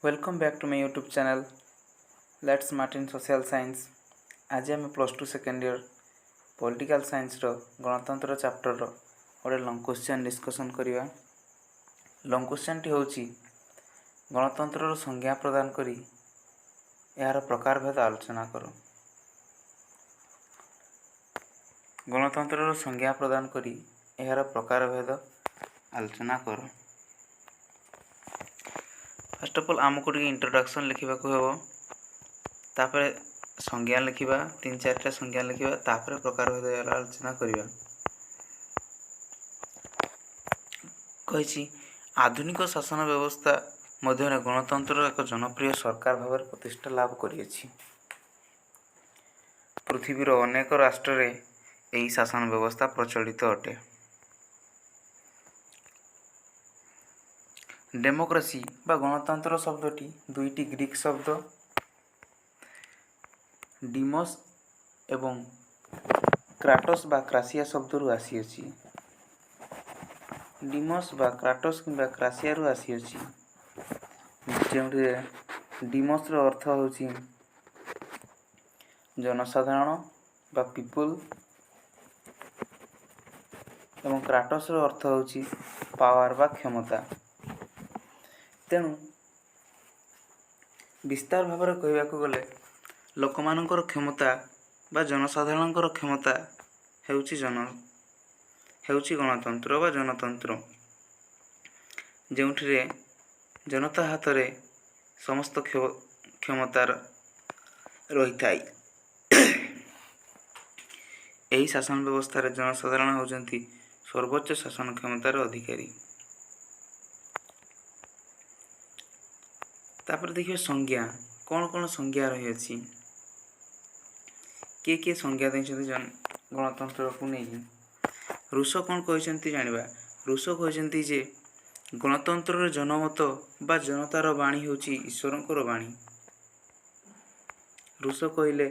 Welcome back to my YouTube channel, Let's Smart in Social Science. ଆଜି ଆମେ plus 2 second year political ସାଇନ୍ସର ଗଣତନ୍ତ୍ର ଚାପ୍ଟରର ଗୋଟେ long question discussion କରିବା। Long କ୍ୱେଶ୍ଚନ୍ଟି ହେଉଛି, ଗଣତନ୍ତ୍ରର ସଂଜ୍ଞା ପ୍ରଦାନ କରି ଏହାର ପ୍ରକାରଭେଦ ଆଲୋଚନା କର। ଗଣତନ୍ତ୍ରର ସଂଜ୍ଞା ପ୍ରଦାନ କରି ଏହାର ପ୍ରକାରଭେଦ ଆଲୋଚନା କର। ଫାର୍ଷ୍ଟ ଅଫ୍ ଅଲ୍ ଆମକୁ ଟିକେ ଇଣ୍ଟ୍ରୋଡକ୍ସନ୍ ଲେଖିବାକୁ ହେବ, ତାପରେ ସଂଜ୍ଞା ଲେଖିବା, ତିନି ଚାରିଟା ସଂଜ୍ଞା ଲେଖିବା, ତାପରେ ପ୍ରକାରଭେଦ ଏହାର ଆଲୋଚନା କରିବା। କହିଛି, ଆଧୁନିକ ଶାସନ ବ୍ୟବସ୍ଥା ମଧ୍ୟରେ ଗଣତନ୍ତ୍ର ଏକ ଜନପ୍ରିୟ ସରକାର ଭାବରେ ପ୍ରତିଷ୍ଠା ଲାଭ କରିଅଛି। ପୃଥିବୀର ଅନେକ ରାଷ୍ଟ୍ରରେ ଏହି ଶାସନ ବ୍ୟବସ୍ଥା ପ୍ରଚଳିତ ଅଟେ। ଡେମୋକ୍ରାସି ବା ଗଣତନ୍ତ୍ର ଶବ୍ଦଟି ଦୁଇଟି ଗ୍ରୀକ୍ ଶବ୍ଦ ଡିମସ୍ ଏବଂ କ୍ରାଟସ୍ ବା କ୍ରାସିଆ ଶବ୍ଦରୁ ଆସିଅଛି। ଡିମସ୍ ବା କ୍ରାଟସ୍ କିମ୍ବା କ୍ରାସିଆରୁ ଆସିଅଛି, ଯେଉଁଥିରେ ଡିମସ୍ର ଅର୍ଥ ହେଉଛି ଜନସାଧାରଣ ବା ପିପୁଲ୍ ଏବଂ କ୍ରାଟସ୍ର ଅର୍ଥ ହେଉଛି ପାୱାର ବା କ୍ଷମତା। ତେଣୁ ବିସ୍ତାର ଭାବରେ କହିବାକୁ ଗଲେ, ଲୋକମାନଙ୍କର କ୍ଷମତା ବା ଜନସାଧାରଣଙ୍କର କ୍ଷମତା ହେଉଛି ଗଣତନ୍ତ୍ର ବା ଜନତନ୍ତ୍ର, ଯେଉଁଥିରେ ଜନତା ହାତରେ ସମସ୍ତ କ୍ଷମତା ରହିଥାଏ। ଏହି ଶାସନ ବ୍ୟବସ୍ଥାରେ ଜନସାଧାରଣ ହେଉଛନ୍ତି ସର୍ବୋଚ୍ଚ ଶାସନ କ୍ଷମତାର ଅଧିକାରୀ। ତାପରେ ଦେଖିବା ସଂଜ୍ଞା। କ'ଣ କ'ଣ ସଂଜ୍ଞା ରହିଅଛି, କିଏ କିଏ ସଂଜ୍ଞା ଦେଇଛନ୍ତି ଗଣତନ୍ତ୍ରକୁ ନେଇକି, ରୁଷୋ କ'ଣ କହିଛନ୍ତି ଜାଣିବା। ରୁଷୋ କହିଛନ୍ତି ଯେ ଗଣତନ୍ତ୍ରର ଜନମତ ବା ଜନତାର ବାଣୀ ହେଉଛି ଈଶ୍ୱରଙ୍କର ବାଣୀ। ରୁଷୋ କହିଲେ,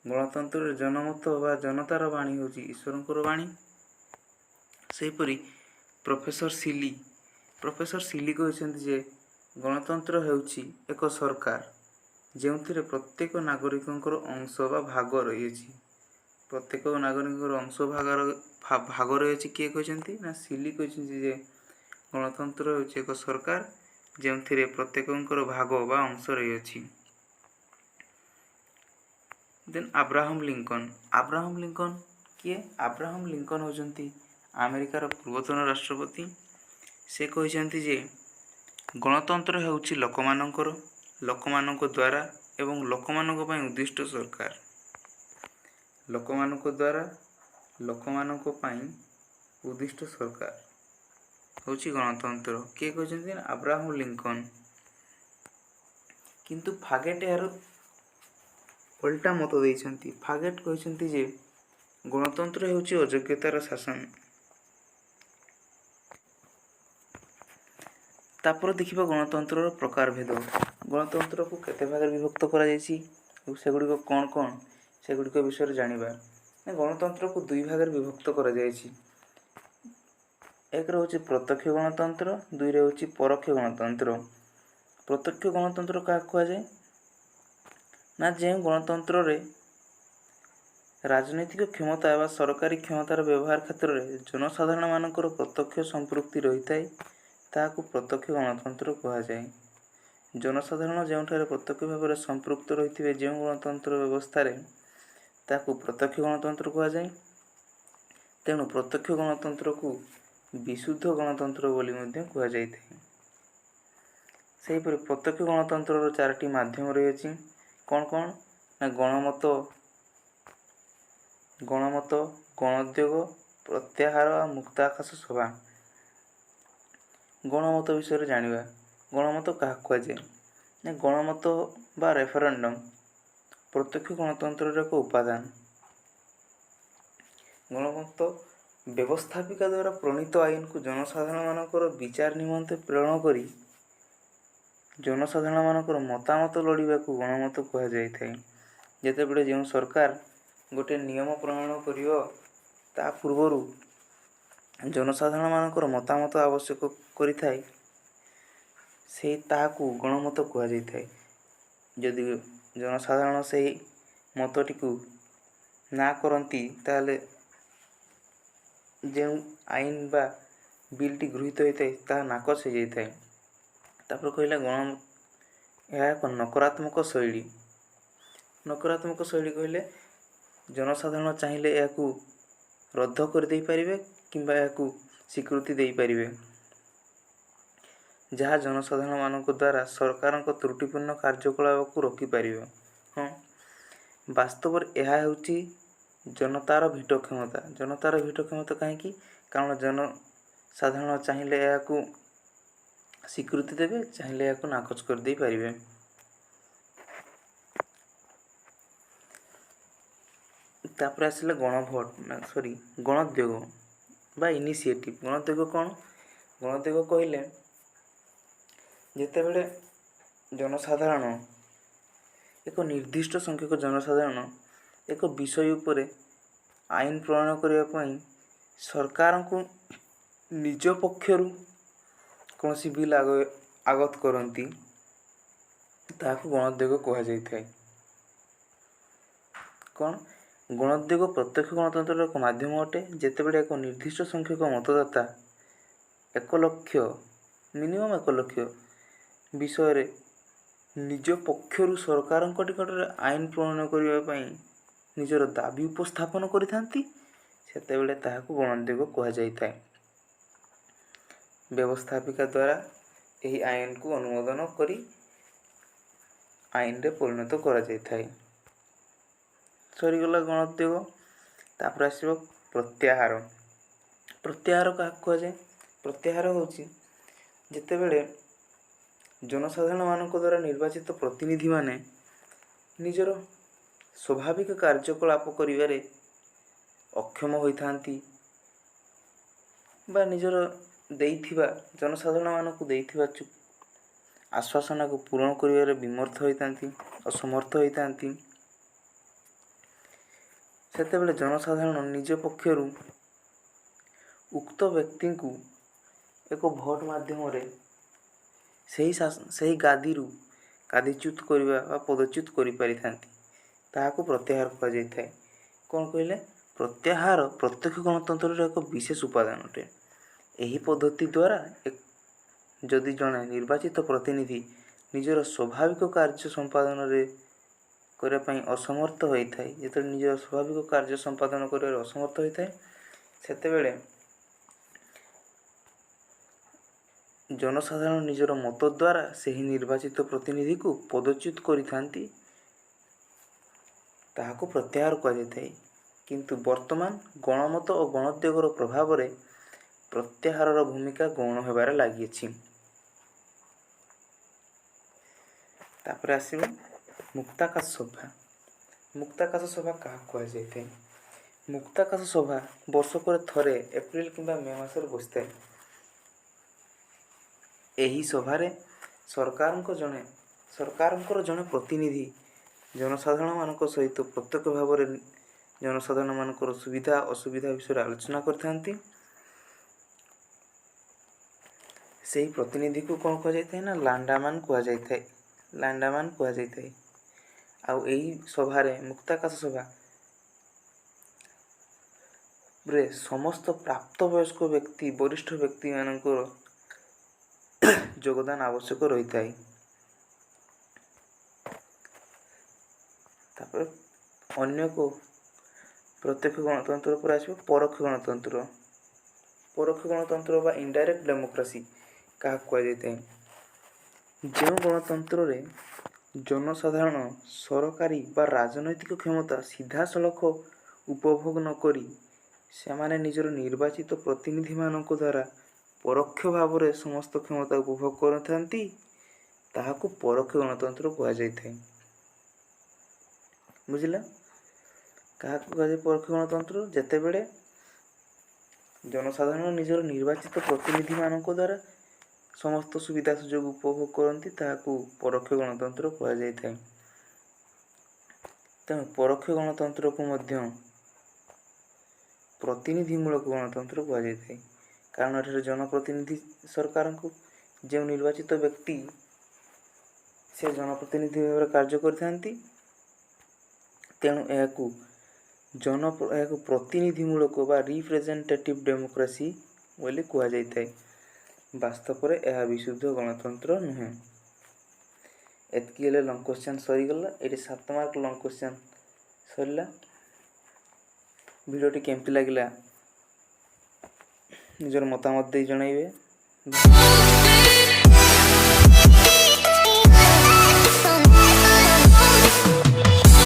ଗଣତନ୍ତ୍ରରେ ଜନମତ ବା ଜନତାର ବାଣୀ ହେଉଛି ଈଶ୍ୱରଙ୍କର ବାଣୀ। ସେହିପରି ପ୍ରଫେସର ସିଲି କହିଛନ୍ତି ଯେ ଗଣତନ୍ତ୍ର ହେଉଛି ଏକ ସରକାର, ଯେଉଁଥିରେ ପ୍ରତ୍ୟେକ ନାଗରିକଙ୍କର ଅଂଶ ବା ଭାଗ ରହିଅଛି। ପ୍ରତ୍ୟେକ ନାଗରିକଙ୍କର ଅଂଶ ଭାଗ ରହିଅଛି। କିଏ କହିଛନ୍ତି ନା ସିଲି କହିଛନ୍ତି ଯେ ଗଣତନ୍ତ୍ର ହେଉଛି ଏକ ସରକାର, ଯେଉଁଥିରେ ପ୍ରତ୍ୟେକଙ୍କର ଭାଗ ବା ଅଂଶ ରହିଅଛି। ଦେନ୍ ଆବ୍ରାହମ ଲିଙ୍କନ। ଆବ୍ରାହମ ଲିଙ୍କନ କିଏ? ଆବ୍ରାହମ ଲିଙ୍କନ ହେଉଛନ୍ତି ଆମେରିକାର ପୂର୍ବତନ ରାଷ୍ଟ୍ରପତି। ସେ କହିଛନ୍ତି ଯେ ଗଣତନ୍ତ୍ର ହେଉଛି ଲୋକମାନଙ୍କର, ଲୋକମାନଙ୍କ ଦ୍ୱାରା ଏବଂ ଲୋକମାନଙ୍କ ପାଇଁ ଉଦ୍ଦିଷ୍ଟ ସରକାର। ଲୋକମାନଙ୍କ ଦ୍ୱାରା, ଲୋକମାନଙ୍କ ପାଇଁ ଉଦ୍ଦିଷ୍ଟ ସରକାର ହେଉଛି ଗଣତନ୍ତ୍ର। କିଏ କହିଛନ୍ତି ନା ଆବ୍ରାହମ ଲିଙ୍କନ। କିନ୍ତୁ ଫାଗେଟ ଏହାର ଓଲଟା ମତ ଦେଇଛନ୍ତି। ଫାଗେଟ କହିଛନ୍ତି ଯେ ଗଣତନ୍ତ୍ର ହେଉଛି ଅଯୋଗ୍ୟତାର ଶାସନ। ତାପରେ ଦେଖିବା ଗଣତନ୍ତ୍ରର ପ୍ରକାରଭେଦ। ଗଣତନ୍ତ୍ରକୁ କେତେ ଭାଗରେ ବିଭକ୍ତ କରାଯାଇଛି ଏବଂ ସେଗୁଡ଼ିକ କ'ଣ କ'ଣ, ସେଗୁଡ଼ିକ ବିଷୟରେ ଜାଣିବା। ଗଣତନ୍ତ୍ରକୁ ଦୁଇ ଭାଗରେ ବିଭକ୍ତ କରାଯାଇଛି। ଏକରେ ହେଉଛି ପ୍ରତ୍ୟକ୍ଷ ଗଣତନ୍ତ୍ର, ଦୁଇରେ ହେଉଛି ପରୋକ୍ଷ ଗଣତନ୍ତ୍ର। ପ୍ରତ୍ୟକ୍ଷ ଗଣତନ୍ତ୍ର କାହାକୁ କୁହାଯାଏ ନା ଯେଉଁ ଗଣତନ୍ତ୍ରରେ ରାଜନୈତିକ କ୍ଷମତା ବା ସରକାରୀ କ୍ଷମତାର ବ୍ୟବହାର କ୍ଷେତ୍ରରେ ଜନସାଧାରଣମାନଙ୍କର ପ୍ରତ୍ୟକ୍ଷ ସମ୍ପୃକ୍ତି ରହିଥାଏ, ତାହାକୁ ପ୍ରତ୍ୟକ୍ଷ ଗଣତନ୍ତ୍ର କୁହାଯାଏ। ଜନସାଧାରଣ ଯେଉଁଠାରେ ପ୍ରତ୍ୟକ୍ଷ ଭାବରେ ସମ୍ପୃକ୍ତ ରହିଥିବେ ଯେଉଁ ଗଣତନ୍ତ୍ର ବ୍ୟବସ୍ଥାରେ, ତାହାକୁ ପ୍ରତ୍ୟକ୍ଷ ଗଣତନ୍ତ୍ର କୁହାଯାଏ। ତେଣୁ ପ୍ରତ୍ୟକ୍ଷ ଗଣତନ୍ତ୍ରକୁ ବିଶୁଦ୍ଧ ଗଣତନ୍ତ୍ର ବୋଲି ମଧ୍ୟ କୁହାଯାଇଥାଏ। ସେହିପରି ପ୍ରତ୍ୟକ୍ଷ ଗଣତନ୍ତ୍ରର ଚାରୋଟି ମାଧ୍ୟମ ରହିଅଛି। କ'ଣ କ'ଣ ନା ଗଣମତ, ଗଣୋଦ୍ୟୋଗ, ପ୍ରତ୍ୟାହାର ଆଉ ମୁକ୍ତ ଆକାଶ ସଭା। ଗଣମତ ବିଷୟରେ ଜାଣିବା। ଗଣମତ କାହାକୁ କୁହାଯାଏ ନା ଗଣମତ ବା ରେଫରେଣ୍ଡମ୍ ପ୍ରତ୍ୟକ୍ଷ ଗଣତନ୍ତ୍ରର ଏକ ଉପାଦାନ। ଗଣମତ ବ୍ୟବସ୍ଥାପିକା ଦ୍ୱାରା ପ୍ରଣୀତ ଆଇନକୁ ଜନସାଧାରଣମାନଙ୍କର ବିଚାର ନିମନ୍ତେ ପ୍ରେରଣ କରି ଜନସାଧାରଣମାନଙ୍କର ମତାମତ ଲୋଡ଼ିବାକୁ ଗଣମତ କୁହାଯାଇଥାଏ। ଯେତେବେଳେ ଯେଉଁ ସରକାର ଗୋଟେ ନିୟମ ପ୍ରଣୟନ କରିବ, ତା ପୂର୍ବରୁ ଜନସାଧାରଣମାନଙ୍କର ମତାମତ ଆବଶ୍ୟକ କରିଥାଏ, ସେଇ ତାହାକୁ ଗଣମତ କୁହାଯାଇଥାଏ। ଯଦି ଜନସାଧାରଣ ସେହି ମତଟିକୁ ନା କରନ୍ତି, ତାହେଲେ ଯେଉଁ ଆଇନ ବା ବିଲ୍ଟି ଗୃହୀତ ହୋଇଥାଏ, ତାହା ନାକଚ ହୋଇଯାଇଥାଏ। ତାପରେ କହିଲା ଗଣ ଏହା ଏକ ନକାରାତ୍ମକ ଶୈଳୀ। ନକାରାତ୍ମକ ଶୈଳୀ କହିଲେ ଜନସାଧାରଣ ଚାହିଁଲେ ଏହାକୁ ରଦ୍ଦ କରିଦେଇପାରିବେ କିମ୍ବା ଏହାକୁ ସ୍ୱୀକୃତି ଦେଇପାରିବେ, ଯାହା ଜନସାଧାରଣମାନଙ୍କ ଦ୍ୱାରା ସରକାରଙ୍କ ତ୍ରୁଟିପୂର୍ଣ୍ଣ କାର୍ଯ୍ୟକଳାପକୁ ରୋକିପାରିବ। ହଁ, ବାସ୍ତବରେ ଏହା ହେଉଛି ଜନତାର ଭିଟୋ କ୍ଷମତା। ଜନତାର ଭିଟୋ କ୍ଷମତା କାହିଁକି? କାରଣ ଜନସାଧାରଣ ଚାହିଁଲେ ଏହାକୁ ସ୍ୱୀକୃତି ଦେବେ, ଚାହିଁଲେ ଏହାକୁ ନାକଚ କରିଦେଇ ପାରିବେ। ତାପରେ ଆସିଲା ଗଣଭୋଟ, ସରି, ଗଣୋଦ୍ୟୋଗ ବା ଇନିସିଏଟିଭ୍। ଗଣୋଦ୍ୟୋଗ କ'ଣ? ଗଣୋଦ୍ୟୋଗ କହିଲେ ଯେତେବେଳେ ଜନସାଧାରଣ, ଏକ ନିର୍ଦ୍ଦିଷ୍ଟ ସଂଖ୍ୟକ ଜନସାଧାରଣ ଏକ ବିଷୟ ଉପରେ ଆଇନ ପ୍ରଣୟନ କରିବା ପାଇଁ ସରକାରଙ୍କୁ ନିଜ ପକ୍ଷରୁ କୌଣସି ବିଲ୍ ଆଗତ କରନ୍ତି, ତାହାକୁ ଗଣୋଦ୍ୟୋଗ କୁହାଯାଇଥାଏ। କ'ଣ? ଗଣୋଦ୍ୟୋଗ ପ୍ରତ୍ୟକ୍ଷ ଗଣତନ୍ତ୍ରର ଏକ ମାଧ୍ୟମ ଅଟେ, ଯେତେବେଳେ ଏକ ନିର୍ଦ୍ଦିଷ୍ଟ ସଂଖ୍ୟକ ମତଦାତା 1 ଲକ୍ଷ, ମିନିମମ୍ 1 ଲକ୍ଷ ବିଷୟରେ ନିଜ ପକ୍ଷରୁ ସରକାରଙ୍କ ନିକଟରେ ଆଇନ ପ୍ରଣୟନ କରିବା ପାଇଁ ନିଜର ଦାବି ଉପସ୍ଥାପନ କରିଥାନ୍ତି, ସେତେବେଳେ ତାହାକୁ ଗଣୋଦ୍ୟୋଗ କୁହାଯାଇଥାଏ। ବ୍ୟବସ୍ଥାପିକା ଦ୍ୱାରା ଏହି ଆଇନକୁ ଅନୁମୋଦନ କରି ଆଇନରେ ପରିଣତ କରାଯାଇଥାଏ। ସରିଗଲା ଗଣୋଦ୍ୟୋଗ। ତାପରେ ଆସିବ ପ୍ରତ୍ୟାହାର। ପ୍ରତ୍ୟାହାର କାହାକୁ କୁହାଯାଏ? ପ୍ରତ୍ୟାହାର ହେଉଛି ଯେତେବେଳେ ଜନସାଧାରଣମାନଙ୍କ ଦ୍ୱାରା ନିର୍ବାଚିତ ପ୍ରତିନିଧିମାନେ ନିଜର ସ୍ୱାଭାବିକ କାର୍ଯ୍ୟକଳାପ କରିବାରେ ଅକ୍ଷମ ହୋଇଥାନ୍ତି ବା ନିଜର ଦେଇଥିବା, ଜନସାଧାରଣମାନଙ୍କୁ ଦେଇଥିବା ଆଶ୍ୱାସନାକୁ ପୂରଣ କରିବାରେ ବିମର୍ଥ ହୋଇଥାନ୍ତି, ଅସମର୍ଥ ହୋଇଥାନ୍ତି, ସେତେବେଳେ ଜନସାଧାରଣ ନିଜ ପକ୍ଷରୁ ଉକ୍ତ ବ୍ୟକ୍ତିଙ୍କୁ ଏକ ଭୋଟ ମାଧ୍ୟମରେ ସେହି ଗାଦିରୁ ଗାଦିଚ୍ୟୁତ କରିବା ବା ପଦଚ୍ୟୁତ କରିପାରିଥାନ୍ତି, ତାହାକୁ ପ୍ରତ୍ୟାହାର କୁହାଯାଇଥାଏ। କ'ଣ କହିଲେ? ପ୍ରତ୍ୟାହାର ପ୍ରତ୍ୟକ୍ଷ ଗଣତନ୍ତ୍ରର ଏକ ବିଶେଷ ଉପାଦାନ ଅଟେ। ଏହି ପଦ୍ଧତି ଦ୍ୱାରା ଯଦି ଜଣେ ନିର୍ବାଚିତ ପ୍ରତିନିଧି ନିଜର ସ୍ୱାଭାବିକ କାର୍ଯ୍ୟ ସମ୍ପାଦନରେ କରିବା ପାଇଁ ଅସମର୍ଥ ହୋଇଥାଏ, ଯେତେବେଳେ ନିଜର ସ୍ୱାଭାବିକ କାର୍ଯ୍ୟ ସମ୍ପାଦନ କରିବାରେ ଅସମର୍ଥ ହୋଇଥାଏ, ସେତେବେଳେ ଜନସାଧାରଣ ନିଜର ମତ ଦ୍ୱାରା ସେହି ନିର୍ବାଚିତ ପ୍ରତିନିଧିକୁ ପଦଚ୍ୟୁତ କରିଥାନ୍ତି, ତାହାକୁ ପ୍ରତ୍ୟାହାର କୁହାଯାଇଥାଏ। କିନ୍ତୁ ବର୍ତ୍ତମାନ ଗଣମତ ଓ ଗଣୋଦ୍ୟୋଗର ପ୍ରଭାବରେ ପ୍ରତ୍ୟାହାରର ଭୂମିକା ଗୌଣ ହେବାରେ ଲାଗିଅଛି। ତାପରେ ଆସିବ ମୁକ୍ତାକାଶ ସଭା। ମୁକ୍ତାକାଶ ସଭା କାହାକୁ କୁହାଯାଇଥାଏ? ମୁକ୍ତାକାଶ ସଭା ବର୍ଷକରେ ଥରେ ଏପ୍ରିଲ କିମ୍ବା ମେ ମାସରେ ବସିଥାଏ। ଏହି ସଭାରେ ସରକାରଙ୍କର ଜଣେ ପ୍ରତିନିଧି ଜନସାଧାରଣମାନଙ୍କ ସହିତ ପ୍ରତ୍ୟକ୍ଷ ଭାବରେ ଜନସାଧାରଣମାନଙ୍କର ସୁବିଧା ଅସୁବିଧା ବିଷୟରେ ଆଲୋଚନା କରିଥାନ୍ତି। ସେହି ପ୍ରତିନିଧିକୁ କ'ଣ କୁହାଯାଇଥାଏ ନା ଲାଣ୍ଡାମାନ କୁହାଯାଇଥାଏ। ଲାଣ୍ଡାମାନ କୁହାଯାଇଥାଏ। ଆଉ ଏହି ସଭାରେ, ମୁକ୍ତାକାଶ ସଭା ରେ ସମସ୍ତ ପ୍ରାପ୍ତବୟସ୍କ ବ୍ୟକ୍ତି, ବରିଷ୍ଠ ବ୍ୟକ୍ତିମାନଙ୍କର ଯୋଗଦାନ ଆବଶ୍ୟକ ରହିଥାଏ। ତାପରେ ଅନ୍ୟ ଏକ ପ୍ରତ୍ୟକ୍ଷ ଗଣତନ୍ତ୍ର ପରେ ଆସିବ ପରୋକ୍ଷ ଗଣତନ୍ତ୍ର। ପରୋକ୍ଷ ଗଣତନ୍ତ୍ର ବା ଇନଡାଇରେକ୍ଟ ଡେମୋକ୍ରାସି କାହାକୁ କୁହାଯାଇଥାଏ? ଯେଉଁ ଗଣତନ୍ତ୍ରରେ ଜନସାଧାରଣ ସରକାରୀ ବା ରାଜନୈତିକ କ୍ଷମତା ସିଧାସଳଖ ଉପଭୋଗ ନକରି ସେମାନେ ନିଜର ନିର୍ବାଚିତ ପ୍ରତିନିଧିମାନଙ୍କ ଦ୍ୱାରା ପରୋକ୍ଷ ଭାବରେ ସମସ୍ତ କ୍ଷମତା ଉପଭୋଗ କରିଥାନ୍ତି, ତାହାକୁ ପରୋକ୍ଷ ଗଣତନ୍ତ୍ର କୁହାଯାଇଥାଏ। ବୁଝିଲା? କାହାକୁ କୁହାଯାଏ ପରୋକ୍ଷ ଗଣତନ୍ତ୍ର? ଯେତେବେଳେ ଜନସାଧାରଣ ନିଜର ନିର୍ବାଚିତ ପ୍ରତିନିଧିମାନଙ୍କ ଦ୍ୱାରା ସମସ୍ତ ସୁବିଧା ସୁଯୋଗ ଉପଭୋଗ କରନ୍ତି, ତାହାକୁ ପରୋକ୍ଷ ଗଣତନ୍ତ୍ର କୁହାଯାଇଥାଏ। ତେଣୁ ପରୋକ୍ଷ ଗଣତନ୍ତ୍ରକୁ ମଧ୍ୟ ପ୍ରତିନିଧିମୂଳକ ଗଣତନ୍ତ୍ର କୁହାଯାଇଥାଏ, କାରଣ ଏଠାରେ ଜନପ୍ରତିନିଧି ସରକାରଙ୍କୁ ଯେଉଁ ନିର୍ବାଚିତ ବ୍ୟକ୍ତି, ସେ ଜନପ୍ରତିନିଧି ଭାବରେ କାର୍ଯ୍ୟ କରିଥାନ୍ତି। ତେଣୁ ଏହାକୁ ପ୍ରତିନିଧିମୂଳକ ବା ରିପ୍ରେଜେଣ୍ଟେଟିଭ୍ ଡେମୋକ୍ରାସି ବୋଲି କୁହାଯାଇଥାଏ। ବାସ୍ତବରେ ଏହା ବିଶୁଦ୍ଧ ଗଣତନ୍ତ୍ର ନୁହେଁ। ଏତିକି ହେଲେ ଲଙ୍ଗ କ୍ୱେଶ୍ଚନ୍ ସରିଗଲା। ଏଇଠି 7 ମାର୍କ ଲଙ୍ଗ କ୍ୱେଶ୍ଚନ୍ ସରିଲା। ଭିଡ଼ିଓଟି କେମିତି ଲାଗିଲା, ନିଜର ମତାମତ ଦେଇ ଜଣାଇବେ।